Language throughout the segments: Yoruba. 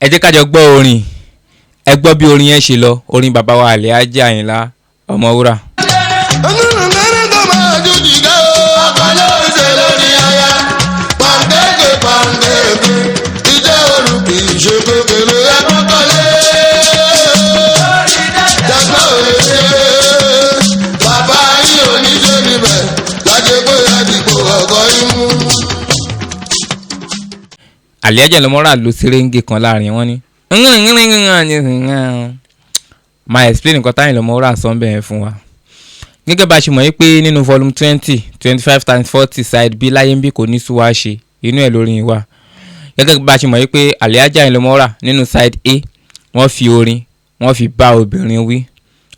Ẹ jẹ́ ká jọ gbọ́ orin. Ẹ gbọ́ bí orin yẹn ṣe lọ, orin bàbá wa Alhaji Àyìnlá Ọmọwúrà. Onírúurú tó máa ju jìgá o. Ọkọ ló ń ṣe lórí aya. Pàǹkéèké pàǹkéèké. Ìjẹ́ òru kì í ṣe kékeré. Ẹ̀kọ́ kọ́lé. Dàgbà òye ṣe. Bàbá yín ò ní ṣe níbẹ̀. Lájẹ́ pé àdìgbò ọkọ yín mú. Alhaji Àyìnlá Ọmọwúrà ló sírẹ́ǹgì kan láàrin wọn ní. Máa explain nǹkan táyìnlá Ọmọwúrà sọ ń bẹ̀rẹ̀ fún wa. Gẹ́gẹ́ bá a ṣe mọ̀ yí pé nínú volume 20, 25 times 40, side B, láyé ń bí kò ní sú wa ṣe, inú ẹ̀ lórí wa. Gẹ́gẹ́ bá a ṣe mọ̀ yí pé Alhaji Àyìnlá Ọmọwúrà nínú side A, wọ́n fi orin, wọ́n fi bá obìnrin wí,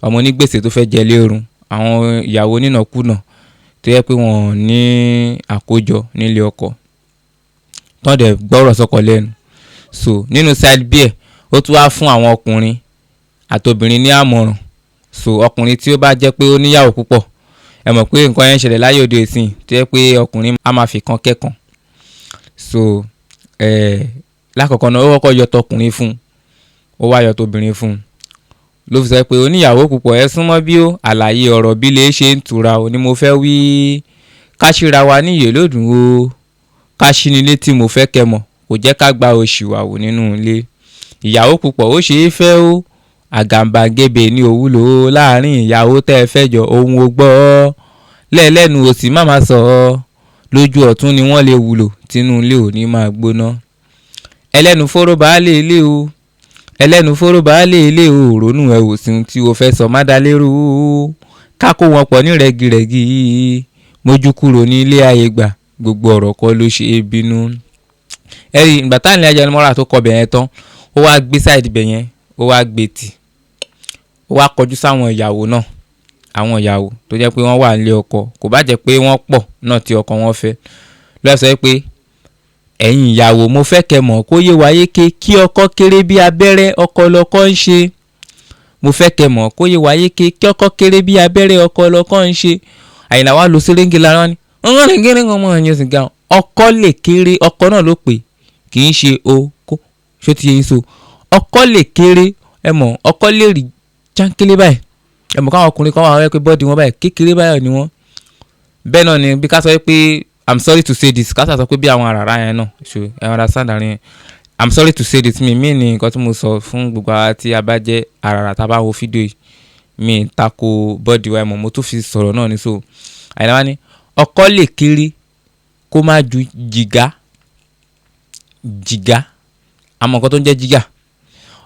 ọmọ onígbèsè tó fẹ́ jẹ lérun, àwọn ìyàwó onínàkúnà tó yẹ pé wọ́n ò ní àkójọ nílé ọkọ, tán dẹ̀ gbọ́rọ̀ sọ́kọ lẹ́nu. So nínú side B ẹ̀, ó tún wá fún àwọn ọkùnrin àtobìnrin ní àmọ̀ràn. So ọkùnrin tí ó bá jẹ́ pé ó níyàwó púpọ̀, ẹ mọ̀ pé nǹkan yẹn ń ṣẹlẹ̀ láyé òde ìsìn tó yẹ pé ọkùnrin á máa fi kan kẹ́kan. So lákọ̀ọ́kọ́ náà, ó kọ́kọ́ yọ tọkùnrin fún un, ó wá yọ tóbìnrin fún un, ló fi sọ pé oníyàwó púpọ̀, ẹ súnmọ́ bí ó àlàyé ọ̀rọ̀ bí lè ṣe ń tura ò ní mo fẹ́ wí, ká ṣíra wa níyè lódùn o, ká ṣí ni létí. Mo fẹ́ kẹ́ mọ̀ kò jẹ́ ká gba òṣìwàwù nínú ilé. Ìyàwó púpọ̀ ó ṣeé fẹ́ o, àgàbàgebè ní òwúlò láàrin ìyàwó tẹ́ ẹ fẹ́ jọ ohun o gbọ́ lẹ́ẹ̀lẹ́nu òsì má má sọ ọ́ lójú ọ̀tún ni wọ́n lè wúlò tínú ilé ò ní máa gbóná. Ẹlẹ́nu fóró baálé ilé o, ẹlẹ́nu fóró baálé ilé o, ronú ẹ wò sí ohun tí o fẹ́ sọ, má dá lérò o, ká kó wọn pọ̀ ní rẹ́gírẹ́gí, mójú kúrò ní ilé ayé gbà, gbogbo ọ̀rọ̀ kọ́ ló ṣe é bínú. Ẹ̀rí ìgbà táwọn ilé ajá mọ́ra tó kọ bẹ̀ yẹn tán, ó wá gbé side bẹ̀ yẹn, ó wá gbé tì, ó wá kọjú sáwọn ìyàwó náà, àwọn ìyàwó tó jẹ́ pé wọ́n wà nílé ọkọ, kò bá jẹ́ pé wọ́n pọ̀ náà tí ọkọ wọn fẹ́ lọ́wọ́ sọ pé ẹ̀yin ìyàwó, mo fẹ́ kẹ́ mọ̀ kó yé wa yéké, kí ọkọ kéré bí abẹ́rẹ́, ọkọ lọkọ ń ṣe. Mo fẹ́ kẹ́ mọ̀ kó yé wa yéké, kí ọkọ kéré bí abẹ́rẹ́, ọkọ lọkọ ń ṣe. Àyìnlá wa lo síréńgì lára ni ọkọ lè kéré, ọkọ náà ló pè, kì í ṣe okó ṣó ti yẹ yín. So ọkọ lè kéré, ẹ mọ̀, ọkọ lè rí jáńkélé báyìí. Ẹ mọ̀ káwọn ọkùnrin kan wà wọ́n pé body wọn báyìí kékeré báyìí ni wọ́n. Bẹ́ẹ̀ náà ni bí ká sọ pé, I'm sorry to say this, ká sọ pé bí àwọn àràrá yẹn náà ṣe, ẹ understand àárín yẹn. I'm sorry to say this, mi ní nǹkan tí mo sọ fún gbogbo àwa tí a bá jẹ́ àràrà tá a bá wo fídíò yìí, mi tako body wa, ẹ mọ̀, mo tún fi sọ̀rọ̀ náà ni. So Àyìnlá wa ní ọkọ lè kéré kó má ju jìgá jìgá, àmọ́ nǹkan tó ń jẹ́ jìgá.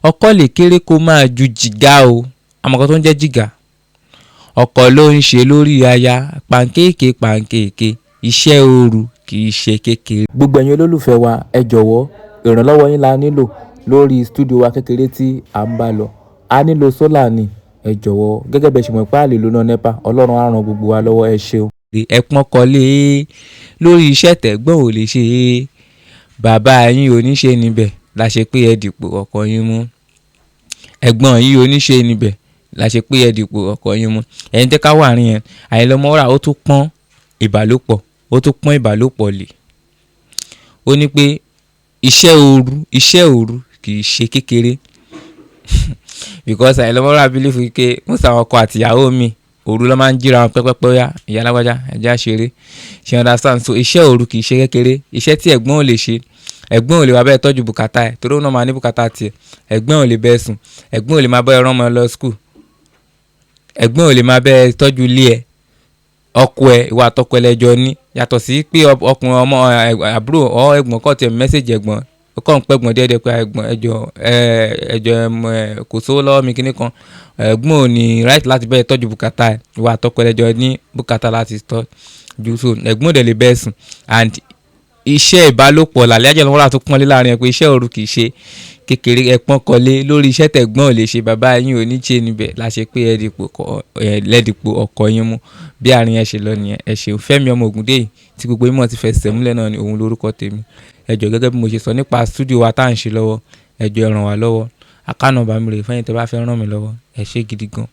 Ọkọ lè kéré kó máa ju jìgá o, àmọ́ nǹkan tó ń jẹ́ jìgá. Ọkọ ló ń ṣe lórí aya, pàǹkéèké pàǹkéèké, iṣẹ́ òru kì í ṣe kékeré. Gbogbo ẹ̀yin olólùfẹ́ wa, ẹ jọ̀wọ́, ìrànlọ́wọ́ yín la nílò lórí studio wa kékeré tí à ń bá lọ. A nílò solar ni, ẹ jọ̀wọ́. Gẹ́gẹ́ bẹ́ẹ̀ ṣe mọ̀ pé a lè lo iná NEPA, Ọlọ́run á ran gbogbo wa lọ́wọ́. Ẹ ṣeun. Ẹ pọ́n kọ́lé lórí iṣẹ́ tẹ̀gbọ́n ò lè ṣe é, bàbá yín oníṣe níbẹ̀ la ṣe pé ẹ dìpò ọkọ yín mú, ẹ̀gbọ́n yín oníṣe níbẹ̀ la ṣe pé ẹ dìpò ọkọ yín mú. Ẹ̀yin tẹ́ ká wà rìn yẹn, Àyìnlá Ọmọwúrà ó tún pọ́n ìbálòpọ̀, ó tún pọ́n ìbálòpọ̀ lè. Ó ní pé iṣẹ́ òru, iṣẹ́ òru kì í ṣe kékeré, because Àyìnlá Ọmọwúrà believe pé most àwọn ọkọ àtìyàwó mi, òru ló máa ń jíra wọn pẹ́pẹ́pẹ́, yá ìyá alágbájá, ẹ̀jẹ̀ àṣeré ṣe, understand. So iṣẹ́ òru kì í ṣe kékeré. Iṣẹ́ tí ẹ̀gbọ́n ò lè ṣe, ẹ̀gbọ́n ò lè wá bẹ́ẹ̀ tọ́jú bùkátà ẹ̀, torí òun náà máa ní bùkátà tiẹ̀. Ẹ̀gbọ́n ò lè bẹ́ẹ̀ sùn, ẹ̀gbọ́n ò lè máa bọ́ ẹran ọmọ lọ school, ẹ̀gbọ́n ò lè máa bẹ́ẹ̀ tọ́jú ilé ẹ̀, ọkọ ẹ̀, ìwà àtọkọ ẹ̀ lẹ́jọ́ ní. Yàtọ̀ sí pé ọkùnrin ọmọ àbúrò ọ ẹ̀gbọ́n kọ́ tiẹ̀ message ẹ̀gbọ́n, ó kàn ń pẹ̀gbọ́n díẹ̀díẹ̀ pé ẹ̀gbọ́n, ẹjọ́ ẹjọ́ ẹ kò sówó lọ́wọ́ mi kíní kan. Ẹ̀gbọ́n ò ní right láti bẹ́ẹ̀ tọ́jú bùkátà ẹ̀, ìwà àtọkọ ẹ̀ lẹ́jọ́ ní bùkátà láti tọ́jú. So ẹ̀gbọ́n ò dẹ̀ lè bẹ́ẹ̀ sùn. And iṣẹ́ ìbálòpọ̀ làlẹ́ àjẹ́ lọ́wọ́ tó pọ́nlé láàrin ẹ̀ pé iṣẹ́ òru kì í ṣe kékeré. Ẹ̀pọ́n kọ́lé lórí iṣẹ́ tẹ̀gbọ́n ò lè ṣe, bàbá yín ò ní ṣe níbẹ̀ la ṣe pé ẹ dìpò ọkọ yín mú. Bí àárín ẹ ṣe lọ nìyẹn. Ẹ ṣeun. Fẹ́mi ọmọ Ògúndèyí tí gbogbo yín mọ̀ ti fẹsẹ̀ múlẹ̀ náà ni òun lórúkọ tèmi. Ẹ jọ̀ọ́, gẹ́gẹ́ bí mo ṣe sọ nípa studio wa tá à ń ṣe lọ́wọ́, ẹ jọ̀ọ́, ẹ ràn wá lọ́wọ́. Account number mi rèé fẹ́yìn tẹ́ bá fẹ́ ràn mí lọ́wọ́. Ẹ ṣé gidi gan.